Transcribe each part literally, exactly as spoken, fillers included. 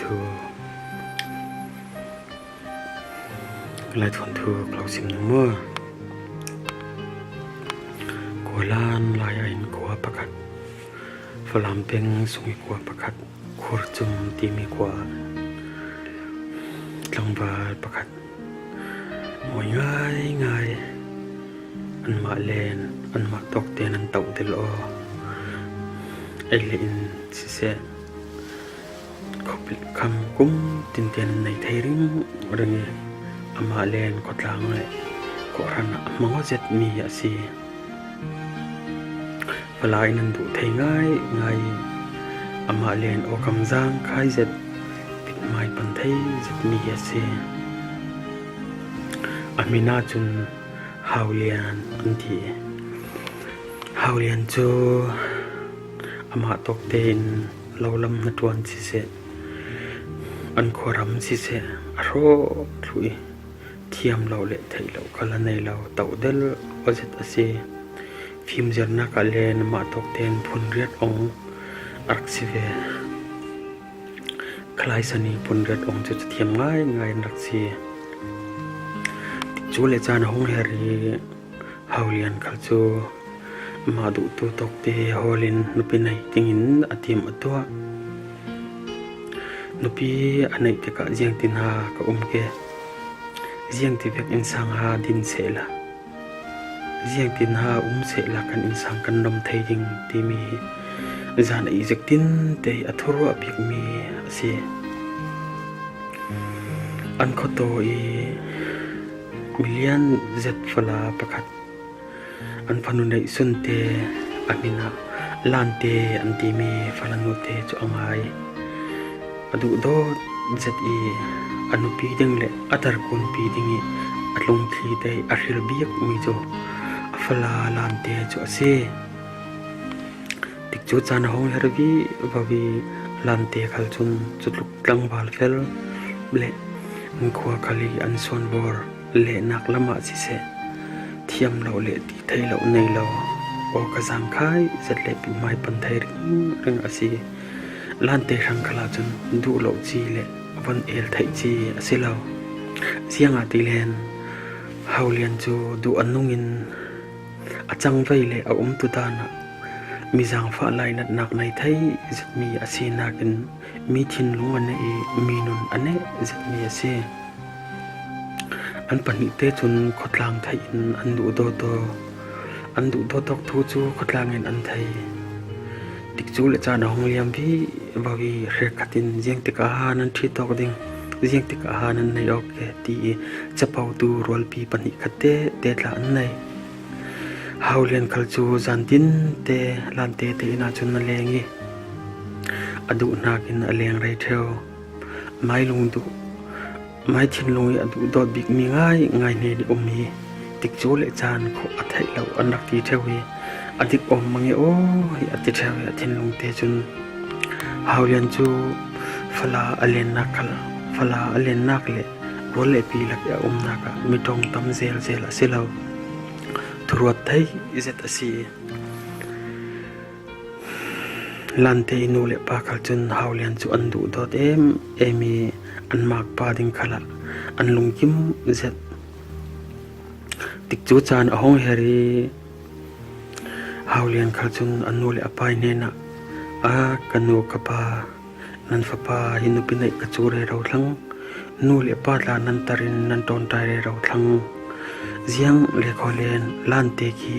Thu, Lai Thuanthu ka lo sim ning maw. Khualan lai-ah in khua pakhat, Falam peng sung i khua pakhat, Khurcum timi khua, tlangval pakhat mawi ngaingai. Anmah len, anmah tawkte nan tauh tel aw. Ei le in siseh, khuapi kham kum tinte nan nei thei ringring i, amah len khuatlang le khuahran ah a hmang aw zet mi a si. Fala in an duh thei ngaingai i, amah len aw kam zang khai zet, pit mai pan thei zet mi a si. A min ah cun Haulian an ti. Haulian cu amah tawkte in lo lam hnaṭuan siseh, an khuaram siseh, a hrawk thluh i, thiam lo le theih lo khal a nei lo, tauh del aw zet a si. Fimzernak ah le amah tawkte in phunriat ong a rak si ve. Khalai San i phunriat ong cu cathiam ngaingai an rak si. Tikcu le caan a hung her i, Haulian khal cu amah duhtu tawkte hawl in nupi nei dingin a tim a tuah. Nupi a neih tikah ziangtin ha ka um ke, ziangtivek innsang ha din sehla, ziangtin ha um sehla kan innsang kan nuam thei ding timi hi zan a i zek tinte i a thuruah a bikmi a si. An khuataw i milian zet fala pakhat, an fanu neih sunte a min ah Lante an timi falanute cu a ngai. A duhdawt zet i a nupi ding le a tarkunpi ding i a tlungthli te i a hril bikmi cu a fala Lante cu a si. Tikcu caan a hung her vivo i, Lante khal cun cutluk tlangval fel le an khua khal i an suanbor lehnak lam ah siseh, thiam lo le ti thei lo nei lo, aw ka zang khai zet le pit mai pan thei ringring a si. Lante hrang khal ah cun duh lo ci le von el theih ci a si lo. Ziangahtile Haulian cu duh a nung in a cangvei le a umtu dan ah mi zaangfah lainatnak nei thei zetmi a si nakin mi thinlung a neh i mi nun a neh zetmi a si. An pahnihte cun khuatlang theih in an duhdawt aw. An duhdawt awk thu cu khuatlang in an thei. Tikcu le caan a hung liam vivo i, hrekkhat in ziangtik ah ha nan ṭhit awk ding, ziangtik ah ha nan nei awk ke ti i capotu rualpi pahnih khat te te tla an nei. Haulian khal cu zan tinte Lante te inn ah cun a leng i, a duh hnakin a leng rei ṭheu. Mai lungduh, mai thinlung i a duhdawt bikmi ngaingai hnen i um i, tikcu le caan khawh a theih lo an rak ti ṭheu i, a dik awm mang i aw hi a ti ṭheu i, a thinlungte cun Haulian cu fala a lennak khal, fala a lennak le rual le pi lak i a umnak ah mi ṭong tam zelzel a si lo. Thuruat thei zet a si i, Lante i nu le pa khal cun Haulian cu an duhdawt em em i, an makpa ding khal ah an lungkim zet. Tikcu caan a hung her i, Haulian khal cun a nu le a pa i hnenah, "A ka nu ka pa, nan fapa hi nupi neih ka cu rero thlang, nu le pa tla nan tar in nan ṭawnṭai rero thlang. Ziang le khaw len Lante khi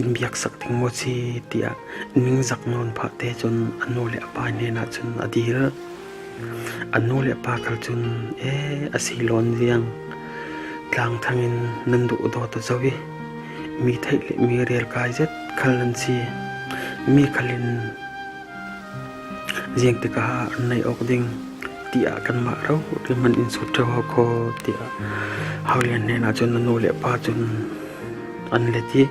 in biaksak ding maw si?" tiah ningzak nawn phahte cun a nu le a pa hnenah cun a dil. A nu le a pa khal cun, "E, a si lawn ziang, tlangthang in nan duhdawt aw zo i, mi theih le mi rel kai zet khal nan si. Mi khal in ziangtik ah ha an nei awk ding, tiah kanmah rori hman in sut ṭheu hau khaw," tiah Haulian hnenah cun a nu le a pa cun an let i,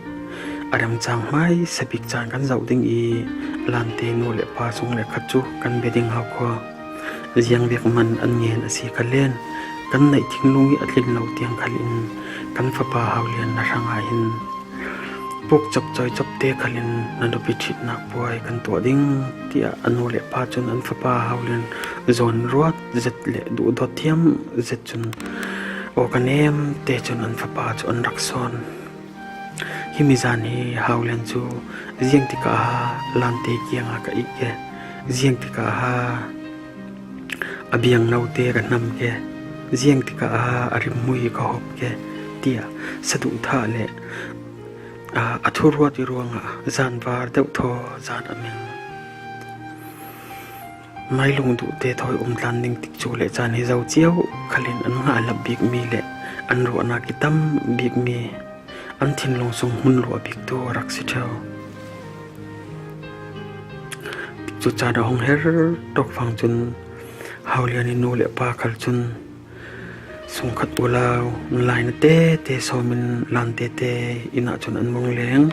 a remcang hmaisa bik caan kan zoh ding i, Lante nu le pa sung le khat cu kan bia ding hau khaw. Ziangvek man an ngen a si kha len, kan neih thinlung i a tlin lo tiang khal in kan fapa Haulian na hrang ah hin Puk chap chawi chap te khalin na nupi thitnak puai kan tuah ding, tiah a nu le pa cun an fapa Hau Lian zawn ruat zet le duhdawt thiam zet cun aw ka nem te cun an fapa cu an rak sawn. Himi zan hi Hau Lian cu ziang tikah ha Lante kiangah ka ih ke, ziang tikah ha a biangno te ka hnam ke, ziang tikah ha a rimhmui ka hawp ke, tiah saduhthah le, aa, a thuruat i ruangah zanvar deuhthaw zan a meng. Mailung duh te thawi um tlan ding tikcu le caan hi zo cio khalin an hngah hlap bikmi le an ruahnak i tam bikmi an thinlung sung hmun luah biktu a rak si ṭheu. Tikcu caan a hung her ṭawk vang cun Hau Lian i nu le pa khal cun sungkhat ulau, lai na tete sawmin Lante te inn ah cun an vung leng.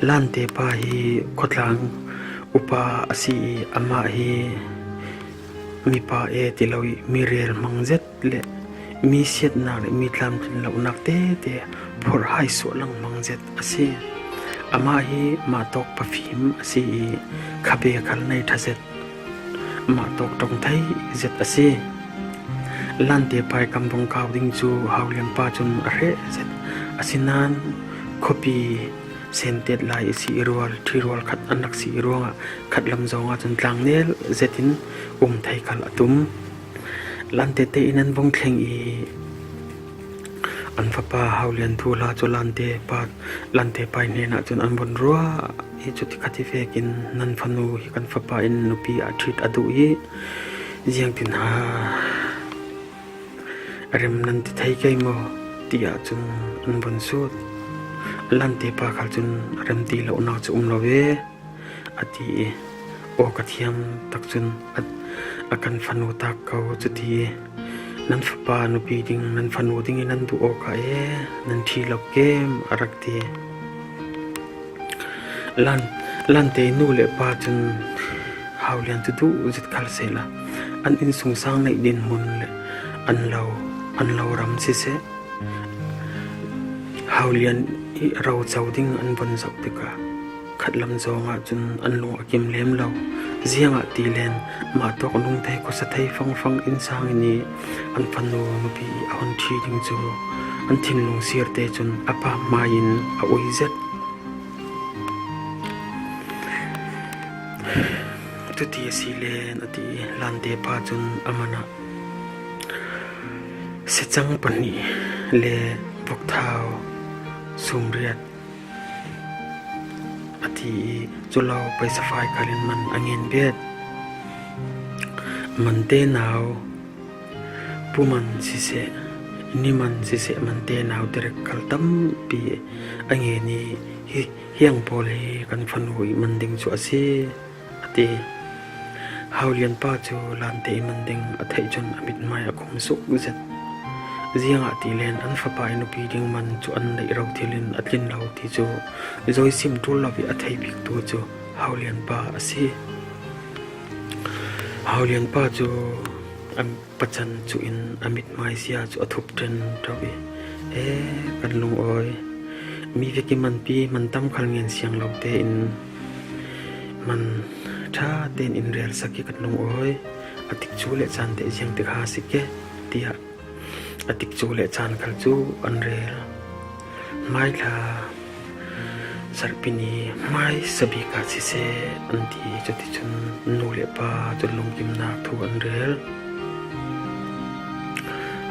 Lante pa hi khuatlang upa a si i amah hi mipa e ti lo i mi rel hmang zet le mi siatnak le mi tlamtlin lonak tete phorh hai suah lengmang zet a si. Amah hi mah tawk pafim a si i khabe khal nei ṭha zet, mah tawk ṭong thei zet a si. Lante pa i kam vung kau ding cu Hau Lian pa cun a hreh zet. Asinain khuapi sentet lai i si i rual, ṭhirual khat an rak si i ruangah khatlam zongah cun tlangnel zetin um thei khal a tum. Lante te in an vung thleng i an fapa Hau Lian thuhla cu Lante pa, Lante pa i hnenah cun an vun ruah i cuti khat i vekin nan fanu hi kan fapa in nupi ah ṭhit a duh i ziangtin ha rem nan ti thei kei maw? Tiah cun an vun sut. Lante pa khal cun rem ti lonak cu um lo ve, a ti i, aw ka thiam tak cun a, a kan fanu tak ko cuti i, nan fapa nupi ding, nan fanu ding i nan duh awkah e, nan ṭhi lo kem, a rak ti. Lan, Lante nu le pa cun Hau Lian cu duh zet khal sehla, an innsungsang neih dinhmun le an lo, an lo ram siseh, Hau Lian i roco ding an vun zoh tikah khatlam zongah cun an lung a kim lem lo. Ziangahtile mah tawk nung thei khuasa thei fangfang innsang in i an fanu nupi a hun ṭhi ding cu an thinlung sir te cun a pa hmai in a ui zet. Cuti a si len a ti i Lante pa cun a man ah sicang pahnih le vokthau sumriat a ti i cu lo paisa fai khal in man a ngen bet. Mante nau, pu man siseh, ni man siseh, mante nau direk khal tampi a ngen i hi, hiang pawl hi kan fanu i man ding cu a si, a ti. Hau Lian pa cu Lante i man ding a theih cun a mithmai a khum suk zet. Ziangahtile an fapa i nupi ding man cu an neih ro thil in a tlin lo ti cu zawisim ṭul lo i a thei biktu cu Hau Lian pa a si. Hau Lian pa cu a pacan cuh in a mithmai zia cu a thup ṭenṭo i, e, kan lungawi, mi vek i manpi man tam khal ngen siang lo tein man ṭha tein in rel sak i kan lungawi, a tikcu le caan te ziang tik ha si ke, tiah a tikcu le caan khal cu an rel. Hmaithla sarhpini hmaisa bik ah siseh an ti i cuticun nu le pa cun lungkimnak thu an rel.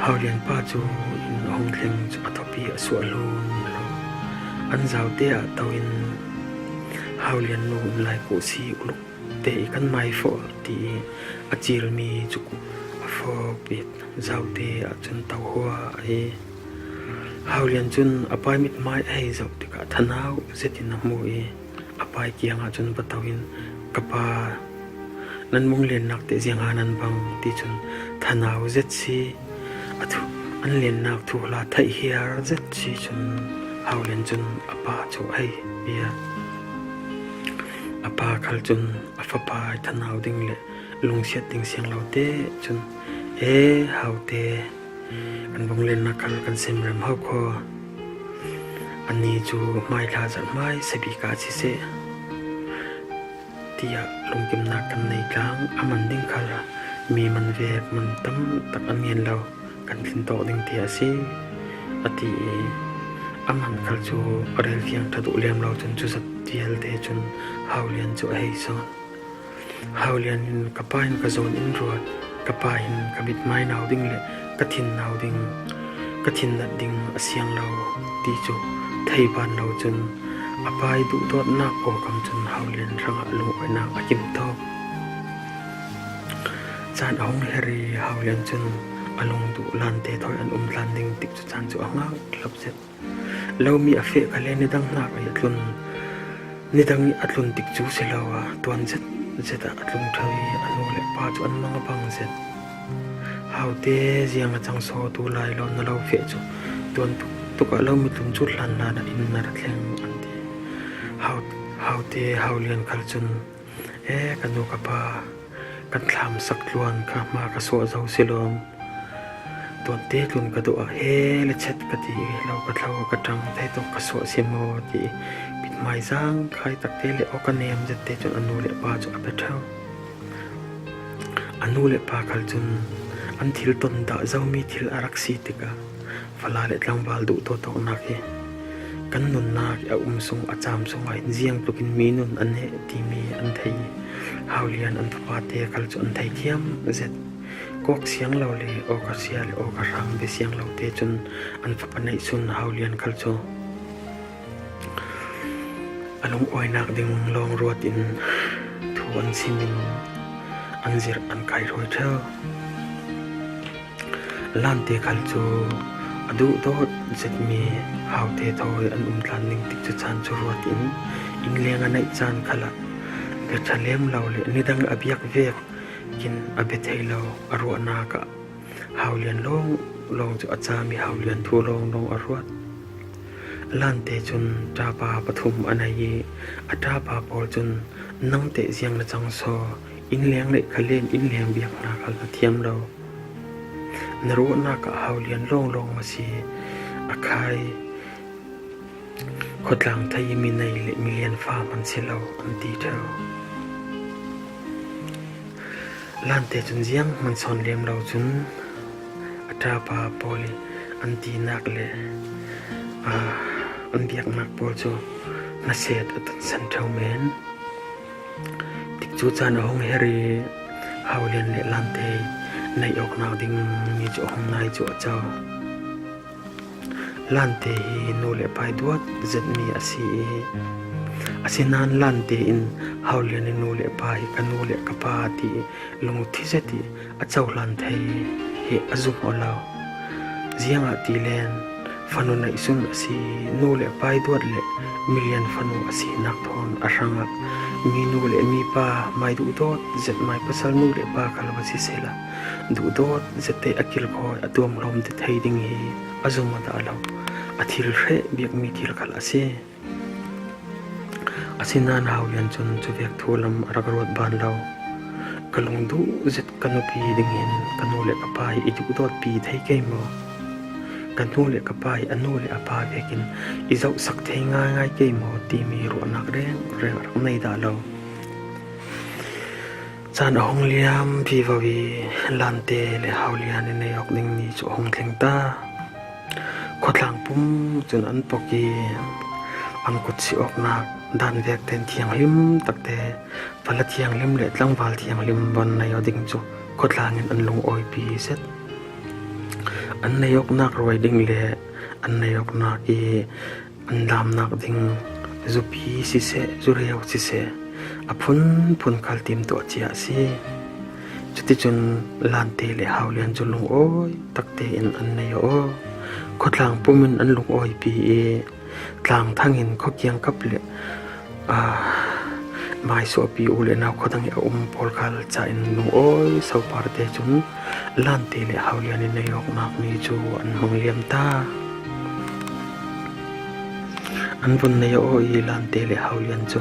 Hau Lian pa cu inn a hung thleng cu a thawpi a suah hlun lo. An zaute ah to in Hau Lian nu in lai kawhsi uluk te i kan mai fawh ti i a cilmi cu a fawp i zaute ah cun to hua a i. Hau Lian cun a pa i mithmai a hei zoh tikah thanau zetin a hmu i a pa i kiangah cun va to in, ka pa, nan munglennak te ziangha nan bang ti cun thanau zet si. A thu, an lennak thuhla theih hiar zet si cun Hau Lian cun a pa cu a hei bia. A pa khal cun a fapa i thanau ding le lungsiat ding siang lo te cun, e, Haute, kan vunglennak khal kan semrem ho kho. Anni cu hmaithla zat hmaisa bik ah si seh, tiah lungkimnak kan nei tlang. A man ding khal mi man vek man tam tak an ngen lo, kan tlin tawk ding tiah a si, a ti i a man khal cu a rel fiang ṭha duh lem lo cun cuzat vialte cun Hau Lian cu a hei sawn. Hau Lian in, "Ka pa in ka zawn in ruat, ka pa in ka mithmai nau ding le ka thin nau ding, ka thin nat ding a siang lo," ti cu thei ban lo cun a pa i duhdawtnak pawngkam cun Hau Lian hrangah lungawinak a kim tawk. Caan a hung her i Hau Lian cun a lung duh Lante thawi an um tlan ding tikcu caan cu a hngak hlap zet. Lomi a feh kha le nidang hnak i a tlun, nidang i a tlun tik cu si lo a, tuan zet zet ah a tlung ṭheu i a nu le pa cu an mang a bang zet. "Haute, ziang a cang saw tu lai lo na lo feh cu tuan tuk tuk ah lomi tlun cu hlan hlan ah inn na ra thleng," an ti. Hau, Haute, Hau Lian khal cun, "E, ka nu ka pa, kan thlam sak tluan kha hma ka suah zo si lawm. Tuan te tlun ka duh ah he le chet ka ti i lo ka thlo ka ṭang thei tawk ka suah si maw?" ti i mithmai zang khai takte le aw ka nem zette cun a nu le pa cu a pe ṭheu. A nu le pa khal cun an thil ton dah zomi thil a rak si tikah fala le tlangval duhdawt awknak hi kan nunnak i a um sung a cam sungah hin ziang tlukin mi nun a neh timi an thei i Hau Lian an fapate khal cu an thei thiam zet. Kawk siang lo le awka sia le awka hrang bia siang lo te cun an fapa neih sun Hau Lian khal cu a lungawinak ding lawng ruat in thu an sim in an zirh an kai hruai ṭheu. Lante khal cu a duhdawt zetmi Haute thawi an um tlan ding tikcu caan cu ruat in inn leng a neih caan khalah bia ṭha lem lo le nidang a biak vek kin a bia thei lo a ruahnak ah Hau Lian lawng lawng cu a cam i Hau Lian thu lawng lawng a ruat. Lante cun ṭapa pathum a nei i a ṭapa pawl cun, "Nang teh ziang na cang saw, inn leng neih kha len inn leng biak hna kha na thiam lo. Na ruahnak ah Hau Lian lawng lawng maw si, a khai khuatlang thei mi nei le milian fa hman si lo," an ti ṭheu. Lante cun zianghman sawn lem lo cun a ṭapa pawl i an tinak le, aa, an biaknak pawl cu hnaset a tansan ṭheu men. Tikcu caan a hung her i Hau Lian le Lante naih awknak ding ni cu a hung nai cu a co. Lante hi nu le pa i duat zetmi a si i, asinain Lante in Hau Lian i nu le pa hi ka nu le ka pa ti i lungthi zet i a cohlan thei hi a zum aw lo. Ziangahtile fanu neihsun a si i, nu le pa i duat le milian fanu a sinak thawn a hrangah minu le mipa, mai duhdawt zet, mai pasal nu le pa khal va sisehla, duhdawt zette a kilkhawi a tuamhlawm te thei ding hi a zum aw dah lo. A thil hreh biakmi thil khal a si. Asinain Hau Lian cun cuvek thu lam a rak ruat ban lo. "Ka lungduh zet ka nupi ding hin ka nu le ka pa hi i duhdawtpi thei kei maw? Ka nu le ka pa hi a nu le a pa vekin i zohsak thei ngaingai kei maw?" timi ruahnak rengreng a rak nei dah lo. Caan a hung liam vivo i Lante le Hau Lian i nei awk ding ni cu a hung thleng ta. Khuatlang pum cun an pok i an kut si awknak dan vek tein thianghlim takte, fala thianghlim le tlangval thianghlim von nei aw ding cu khuatlang in an lungawipih zet. An nei awknak ruai ding le an nei awknak i an damnak ding zupi siseh, zureu siseh, a phunphun khal timtuah cia a si. Cuticun Lante le Hau Lian cu lungawi takte in an nei aw. Khuatlang pum in an lungawipih i tlang thang in khuakiangkap le, aa, mai suahpi u le nau khuadang i a um pawl khal ca in lungawi soparte cun Lante le Hau Lian i nei awknak ni cu an hmang liam ta. An vun nei aw i Lante le Hau Lian cu,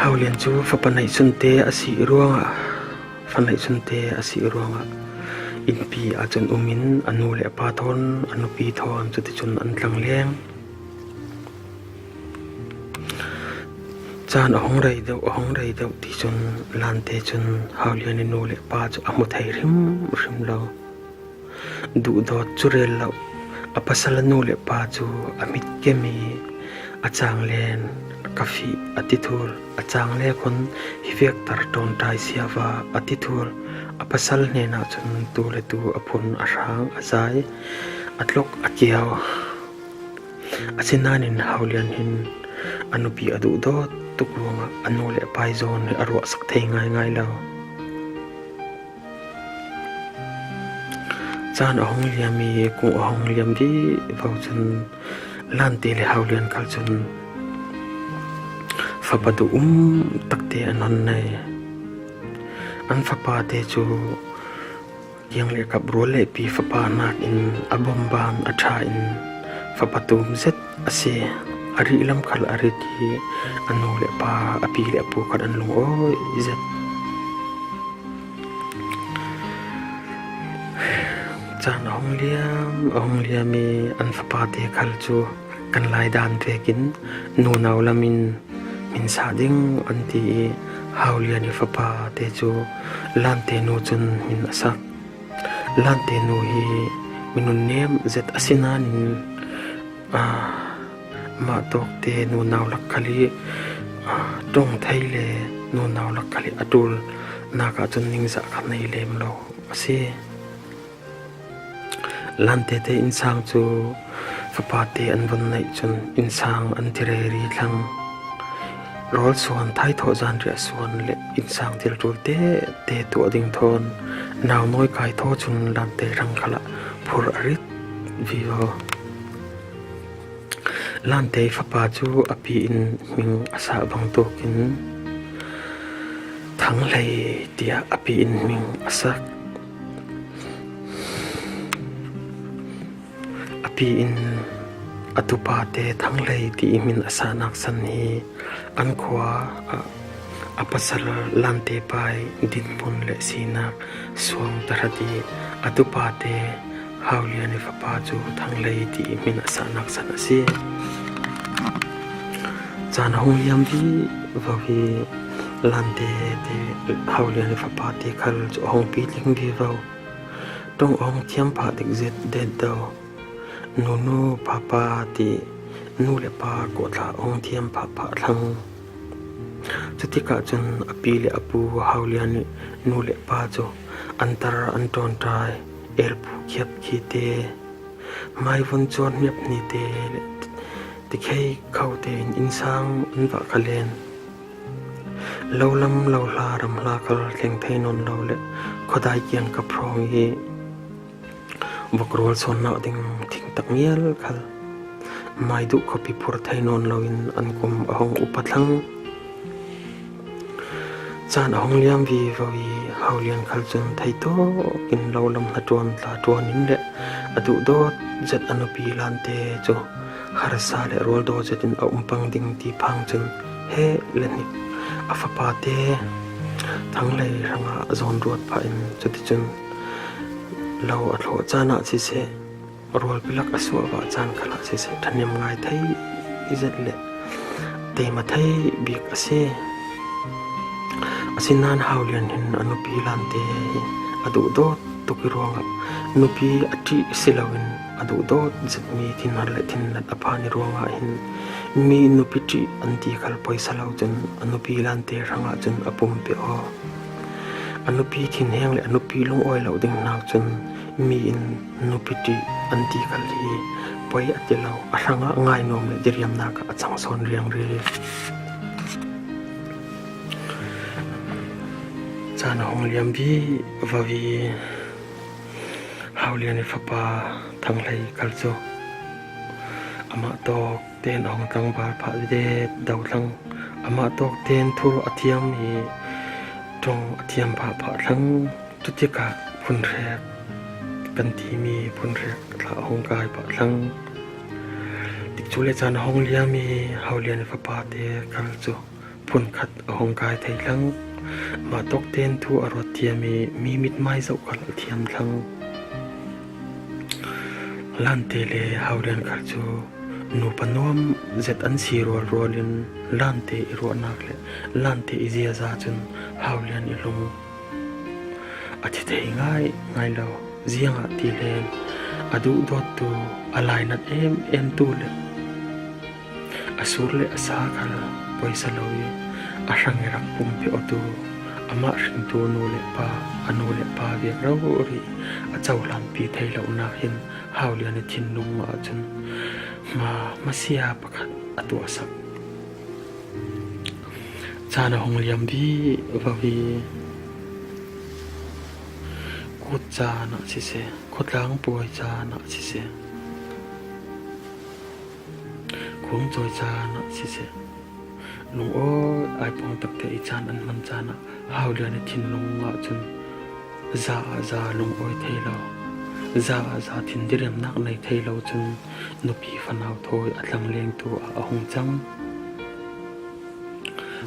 Hau Lian cu fapa neihsun te a si ruangah, fa neihsun te a si ruangah innpi ah cun um in a nu le a pa thawn, a nupi thawn cuticun an tlang leng. Caan a hung rei deuh, a hung rei deuh ti cun Lante cun Haulian i nu le pa cu a hmu thei hrimhrim lo. Duhdawt cu rel lo. A pasal a nu le pa cu a hmitkem i a canglen ka fih a ti thul. A canglen khun hi vekter ṭawnṭai siava a ti thul. A pasal hnenah cun tu le tu a phun, a hrang, a zai, a tlok, a kiau. Asinain Haulian hin a nupi a duhdawt tuk ruangah a nu le pa i zawn hi a ruahsak thei ngaingai lo. Caan a hung liam i kung a hung liam vivo cun Lante le Haulian khal cun fapa duh um takte an hon nei. An fapate cu kiang le kap rual le pi fapa nakin a bomban a ṭha in fapa tum zet a si. A rih lam khal a rit i a nu le pa, a pi le a pu khal an lungawi zet. Caan a hung liam, a hung liam i an fapate khal cu kan lai dan vekin nunau lam in hmin sa ding an ti i Haulian i fapate cu Lante nu cun hmin a sak. Lante nu hi minun nem zet a si nain, aa, mah tawkte nunau lak khal i, aa, ṭong thei le nunau lak khal i a ṭulnak ahcun ningzah kha nei lem lo a si. Lante te innsang cu fapate an vun neih cun innsang an ti reri thlang. Rawl suan, thaithawh zanriah suan le innsang thil ṭul tete tuah ding thawn naunawi kai thaw cun Lante hrang khalah phur a rit vivo. Lante fapa cu a pi in hming a sah bangtuk in Thang Hlei tiah a pi in hming a sak. A pi in a tupate Thang Hlei ti i hmin a sahnak san hi an khua ah a pasal Lante pa i dinhmun le sinak suang tahrat i a tupate Haulian i fapa cu Thang Hlei ti i hmin a sahnak san a si. Caan a hung liam vivo i Lante te Haulian i fapate khal cu a hung pitling vivo. Ṭong a hung thiam phah dik zet det do. Nunu, papa ti nu le pa kawhthlah a hung thiam phah phah thlang. Cutikah cun a pi le a pu Haulian i nu le pa cu an tar, an ṭawnṭai, elpu khiap khi te, hmaivun cuan hniap hni te le tikhei kho tein innsang an vah kha len. Lo lam lo hla, ram hla khal thleng thei nawn lo le khuadai kiang kap hrawng i vok rual sawnnak ding thingtak ngial khal mai duh khuapi phur thei nawn loin an kum a hung upa thlang. Caan a hung liam vivo i Haulian khal cun theitawk in lo lam hnaṭuan tlaṭuan in le a duhdawt zet a nupi Lante cu harsa le rualdaw zet in a um pang ding ti phang cun he le hnik a fapate Thang Hlei hrangah a zawn ruat phah in cuticun lo a thlawh caan ah siseh, rualpi lak a suahvah caan khalah siseh, ṭhahnem ngai thei zet le teima thei bik a si. Asinain Haulian hin a nupi Lante hi a duhdawt tuk i ruangah nupi a ṭih si loin a duhdawt zetmi thinhar le thinlet a phan i ruangah hin mi nupi ṭih an ti khal poisa lo cun a nupi Lante hrangah cun a pumpe aw. A nupi thinheng le a nupi lungawi lo ding hnak cun mi in nupi ṭih an ti khal hi poi a ti lo, a hrangah ngainuam le diriamnak ah a cang sawn riangri. Caan a hung liam vivo i Haulian i fapa Thang Hlei khal cu amah tawk ten a hung tlangval phah det do thlang. Amah tawk ten thu a thiam i ṭong a thiam phah phah thlang. Cutikah phunhrek kan timi phunhrek thla a hung kai phah thlang. Tikcu le caan a hung liam i Haulian i fapate khal cu phunkhat a hung kai thei thlang. Mah tawk ten thu a ruat thiam i mi mitmai zoh khal a thiam thlang. Lante le Haulian khal cu Nupa nuam zet an si rualrualin Lante i ruahnak le Lante i ziaza cun Haulian i hlum. A thi thei ngai ngai lo, ziangahtile a duhdawttu, a lainat em emtu le a sur le a sa khal poisa lo i a hrang i rak pumpiawhtu, amah hringtu nu le pa, a nu le pa vek rori a cohlanpi thei lonak hin Haulian i thinlung ahcun hma hmasia pakhat a tuahsak. Caan a hung liam vivo i kut caan ah siseh, khawtlang puai caan ah siseh, khuangcawi caan ah siseh, lungawi ai pawng takte i caan an hman caan ah Haulian i thinlung ahcun za ah za lungawi thei lo, za ah za thindiremnak nei thei lo cun nupi fanau thawi a tlanglengtu ah a hung cang.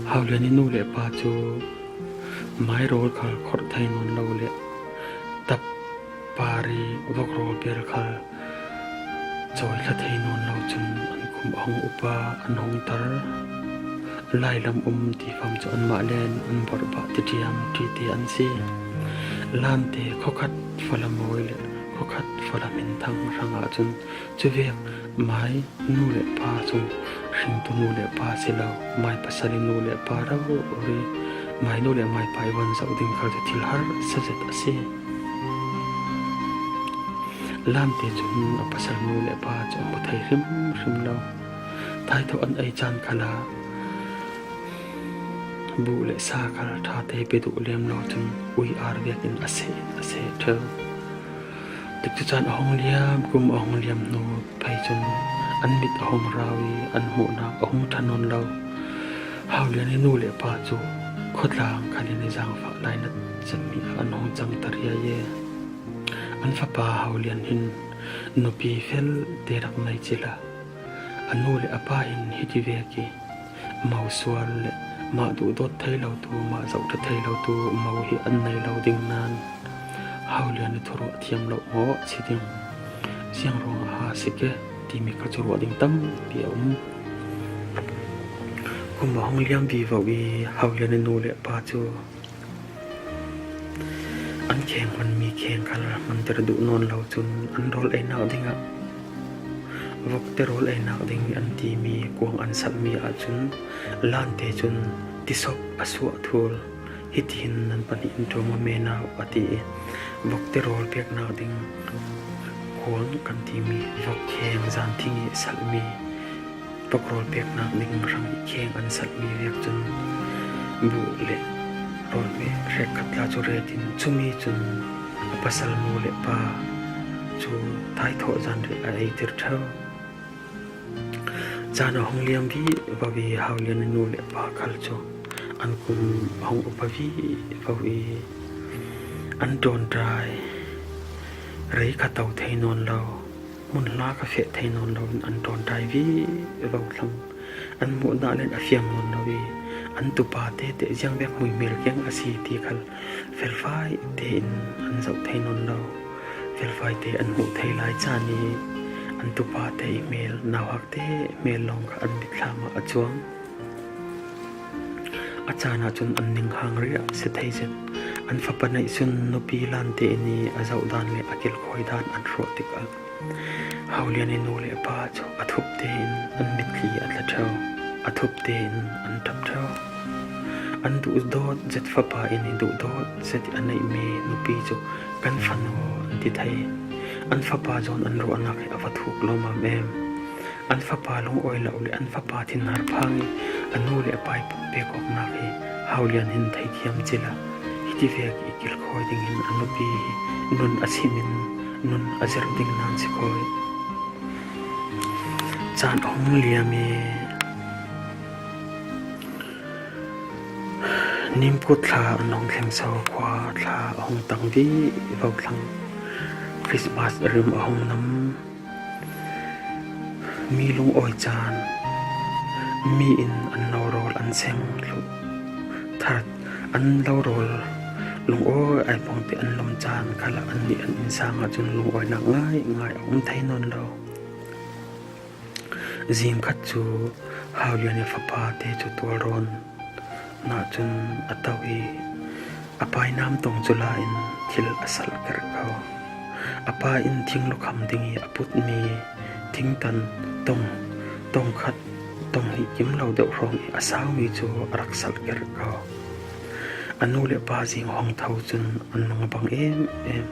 Haulian i nu le pa cu mai rawl khal khorh thei nawn lo le tap pari vok rawl bel khal cawi thla thei nawn lo cun an kum a hung upa, an hung tar. Lailam um tifam cu anmah len an borhbah tiṭiam ṭite an si. Lante khawkhat fala mawi le khawkhat fala minthang hrangah cun cuvek mai nu le pa cu hringtu nu le pa si lo, mai pasal i nu le pa rori, mai nu le mai pa i van zoh ding khal cu thil harsa zet a si. Lante cun a pasal nu le pa cu a hmu thei hrimhrim lo. Thaithawh an ei caan khalah buh le sa khal ṭha te pe duh lem lo cun ui ar vekin a seh in a seh ṭheu. Tikcu caan a hung liam, kum a hung liam hnu phei cun an mit a hung rau i an hmuhnak a hung ṭha nawn lo. Haulian i nu le pa cu khawtlang khalin i zaangfah lainat cemmi ah an hung cangter i an fapa Haulian hin nupi fel te rak nei cila a nu le a pa hin hiti vek i mo sual le mah duhdawt thei lotu, mah zohṭha thei lotu mo hi an nei lo ding nain Haulian i thuruah thiam lo maw si ding, ziang ruangah ha si ke timi kha cu ruah ding tampi a um. Kum a hung liam vivo i Haulian i nu le pa cu an kheng hmanmi kheng khal hmanter duh nawn lo cun an rawl einak dingah vokte rawl einak ding an timi kuang an salhmi ahcun Lante cun tisok a suah thul, hitihin nan pahnih in ṭuang maw menau a ti i vokte rawl peknak ding kuang kan timi vok kheng zanthing i salhmi, vok rawl peknak ding hrang i kheng an salhmi vek cun buh le rawl ve hrekkhat tla cu ret in cumi cun a pasal nu le pa cu thaithawh zanriah a eiter ṭheu. Caan a hung liam vivo i Haulian i nu le pa khal cu an kum a hung upa vivo i an ṭawnṭai, rei kha to thei nawn lo, hmunhla kha feh thei nawn loin an ṭawnṭai vivo thlang. An hmuhnak len a fiang nawn lo i an tupa te teh ziangvek hmuihmel keng a si ti khal felfai tein an zoh thei nawn lo. Felfai te an hmuh thei lai caan i an tupa te i hmel, nauhak te hmel lawng kha an mitthlam ah a cuang. A caan ahcun an ninghang riah si thei zet. An fapa neihsun nupi Lante in i a zoh dan le a kilkhawi dan an hrawh tikah Haulian i nu le pa cu a thup tein an mitthli a tla ṭheu, a thup tein an ṭap ṭheu. An duhdawt zet fapa in i duhdawt zet i a neihmi nupi cu kan fanu an ti thei. An fapa zawn an ruahnak hi a va thuk lawmmam em! An fapa lungawi lo le an fapa thinhar phang i a nu le a pa i pumpe awknak hi Haulian hin theithiam cila hiti vek i kilkhawi ding hin a nupi hi nun a chim in nun a zerh ding nan si khawi. Caan a hung liam i nimkut thla an hung thleng so, khua thla a hung tang vivo thlang. Christmas rim a hung nam. Mi lungawi caan, mi in an norawl an seng thluh thar, an lorawl lungawi ai pawngte an lawm caan khalah annih an innsang ahcun lungawinak ngaingai a um thei nawn lo. Zing khat cu Hau Lian i fapate cu tualrawn ah cun a to i a painam tong cu la in thil a salh kerh ko. A pa in thing lukham ding i a putmi thingtan tong, tong khat, tong hnih kim lo deuh hrawng i a saumi cu a rak salh kerh ko. A nu le pa zing hong tho cun an mang a bang em em.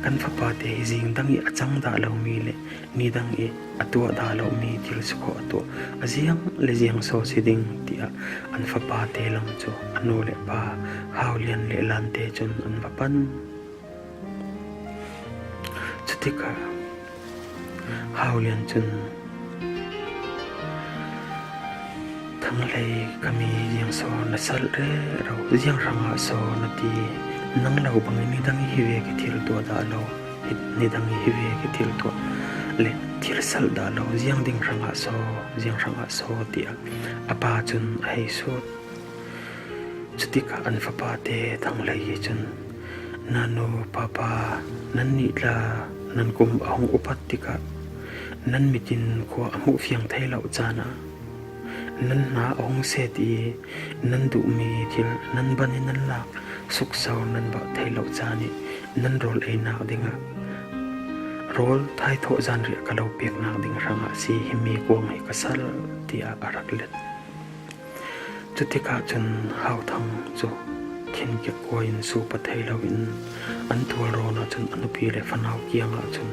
Kan fapate hi zing dang i a cang dah lomi le ni dang i a tuah dah lomi thil si khawh a tuah, a ziang le ziang saw si ding, tiah an fapate lam cu a nu le pa Hau Lian le Lante cun an va pan. Cutikah Hau Lian cun, "Thang Hlei, ka mi ziang saw na salh rero, ziang hrangah saw na ti, nang lo bangin ni dang i hi ve ka thil tuah dah lo, hi, ni dang i hi ve ka thil tuah le thil salh dah lo, ziang ding hrangah saw, ziang hrangah saw," tiah a pa cun a hei sut. Cutikah an fapate Thang Hlei hi cun, "Nanu, papa, nannih tla nan kum a hung upat tikah nan mit in khua a hmuh fiang thei lo caan ah nan hna a hung set i nan duhmi thil nan ban i nan lak sukso nan bah thei lo caan i nan rawl einak dingah rawl thaithawh zanriah ka lo peknak ding hrangah si himi kuang hi ka salh," tiah a rak let. Cutikah cun Hau Thang cu khinkiak kuai in supa thei loin an tualrawn ah cun a nupi le fanau kiangah cun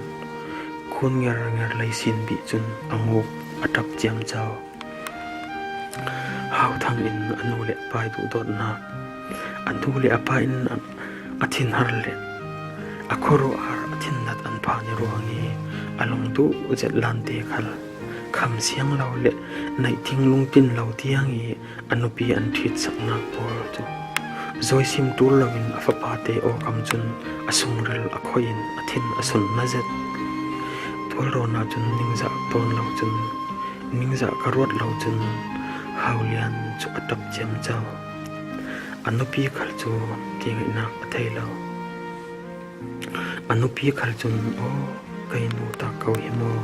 khun ngernger lei sin bih cun a nguk a ṭap ciamco. Hau Thang in a nu le a pa i duhdawtnak, a nu le a pa in a, a thinhar le a khuaruahhar a thinnat an phan i ruang i a lungduh zet Lante khal kham siang lo le naih thing lungtin lo tiang i a nupi an ṭhitsaknak pawl cu zawisim ṭul loin a fapate awkam cun a sungril a khoih in a thin a sun na zet. Tualrawn ah cun ningzah tawn lo cun, ningzah ka ruat lo cun Hau Lian cu a ṭap ciamco. A nupi khal cu tingaihnak a thei lo. A nupi khal cun, "Aw, kei nu tak ko hi maw?"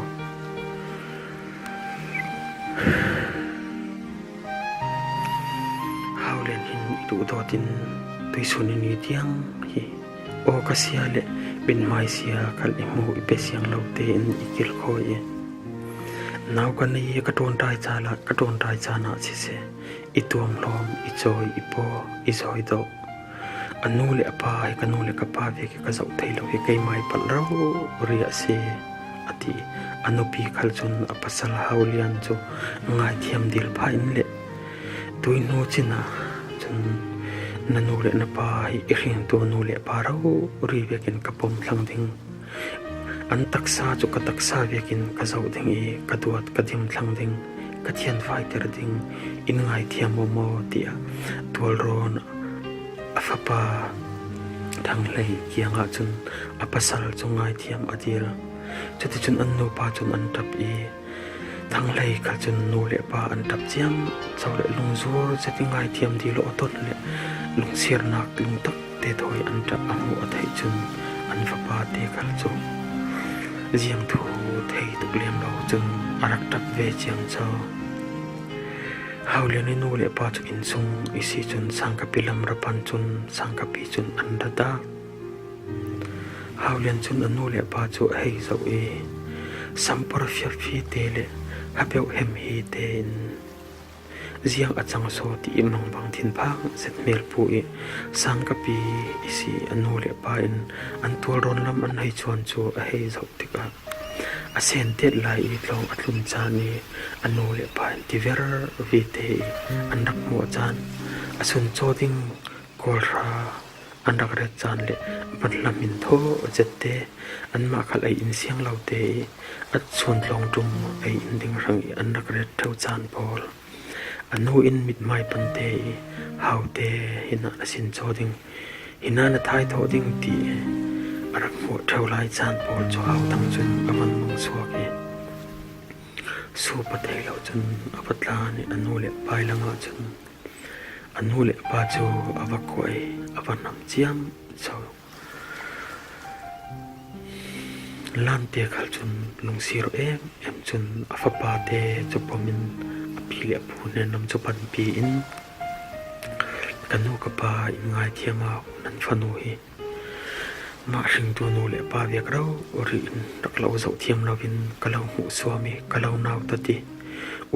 Hau Lian hin i duhdawt in tuisun i ni tiang hi aw ka sia le mithmai sia khal i hmu i pe siang lo tein i kilkhawi i, "Nau ka nei i ka ṭawnṭai caan ah, ka ṭawnṭai caan ah siseh, i tuamhlawm, i cawi, i paw, i zawi dawh. A nu le a pa hi ka nu le ka pa vek i ka zoh thei lo hi keimah i palh rori a si," a ti. A nupi khal cun a pasal Hau Lian cu ngaithiam dil phah in le, "Tuihnu cin ah cun na nu le na pa hi i hringtu nu le pa rori vekin ka pom thlang ding. An taksa cu ka taksa vekin ka zoh ding i ka duat ka dim thlang ding, ka thianfaiter ding in ngaithiam maw maw," tiah tualrawn a fapa Thang Hlei kiangah cun a pasal cu ngaithiam a dil. Cuticun an nupa cun an ṭap i Thang Hlei khal cun nu le pa an ṭap ciamco le lungzur zet i ngaithiam dil aw ton le lungsiarnak lungtak te thawi an ṭah a hmuh a theih cun an fapate khal cu ziang thu thei tuk lem lo cun a rak ṭap ve ciamco. Hau Lian i nu le pa cu innsung i si cun Sangkapi lam ra pan cun Sangkapi cun an ra dah. Hau Lian cun a nu le pa cu a hei zoh i sampor fiafite le hapeuh hem hi tein ziang a cang saw ti i mangbang thinphang zet hmelpu i Sangkapi i si a nu le pa in an tualrawn lam an hei cuan cu a hei zoh tikah a sentet lai i tlawng a tlun caan i a nu le pa in tiver vite i an rak hmuh a caan. A sun caw ding kawlhra an rak ret caan le van hlam in thaw zette, anmah khal ei in siang lo te i a sun tlawng ṭum ei in ding hrang i an rak ret ṭheu caan pawl, a nu in mithmai pante i haute hinah na sin caw ding, hinah na thai thawh ding ti a rak hmuh ṭheu lai caan pawl cu Hau Thang cun a van mang suak i supa thei lo cun a va tlan i a nu le pai langah cun a nu le pa cu a va kuai, a va hnam ciamco. Lante khal cun lungsi rawh em em cun a fapate cu pomin a pi le a pu hnen lam cu panpi in, "Ka nu ka pa in ngaithiam ah nan fanu hi mah hringtu nu le pa vek rori in rak lo zoh thiam loin ka lo hmuh suam i ka lo nautat i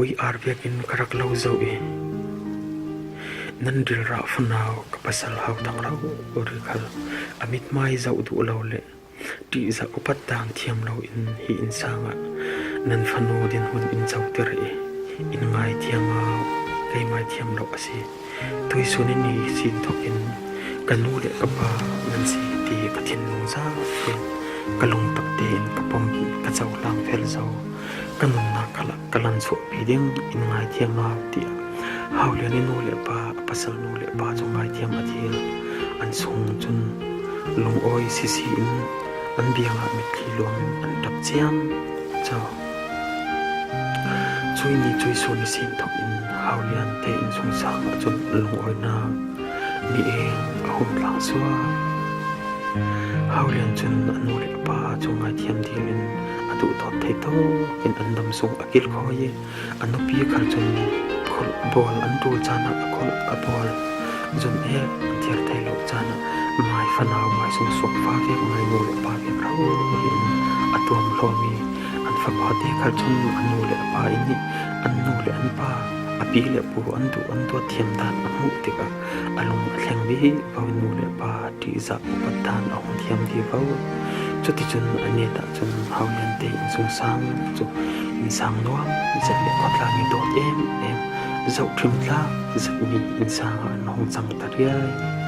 ui-ar vekin ka rak lo zoh i nan rilrah fanau ka pasal Hau Thang rori khal a mithmai zoh duh lo le ṭihzah upat dan thiam loin hi innsang ah nan fanu dinhmun in coter i in ngaithiam ah kei ngaithiam lo a si. Tuisun in hi sin thokin ka nu le ka pa nan si ti ka thinlung zate in ka lungtak tein ka pom ka cohlang fel zo. Ka nunnak khalah ka lan suahpi ding in ngaithiam ah," tiah Hau Lian i nu le pa, a pasal nu le pa cu ngaithiam a thil an sung cun lungawi sisi in an biang ah mitthli luang in an ṭap ciam co. Cui ni cui sun i sin thok in Hau Lian te innsungsang ahcun lungawinak mi eng a hung tlang suak. Hau Lian cun a nu le a pa cu ngaithiam dil in a duhdawt thei tawk in an dam sung a kilkhawi i a nupi khal cun kholh bawl an ṭul caan ah a kholh a bawl zun ek an thiar thei lo caan ah mai fanau mai sung suak fa vek ngai nu le pa vek rau in a tuam hlawm i an fapate khal cun a nu le a pa in i an nu le an pa, a pi le a pu an duh an duat thiam dan a hmuh tikah a lung a thleng vivo in nu le pa ṭihzah upat dan a hung thiam vivo. Cuticun a net ahcun Hau Lian te innsungsang cu innsang nuam zet le khuatlang i dawt em em, zohṭhim tlak zetmi innsang ah an hung cang ta riai.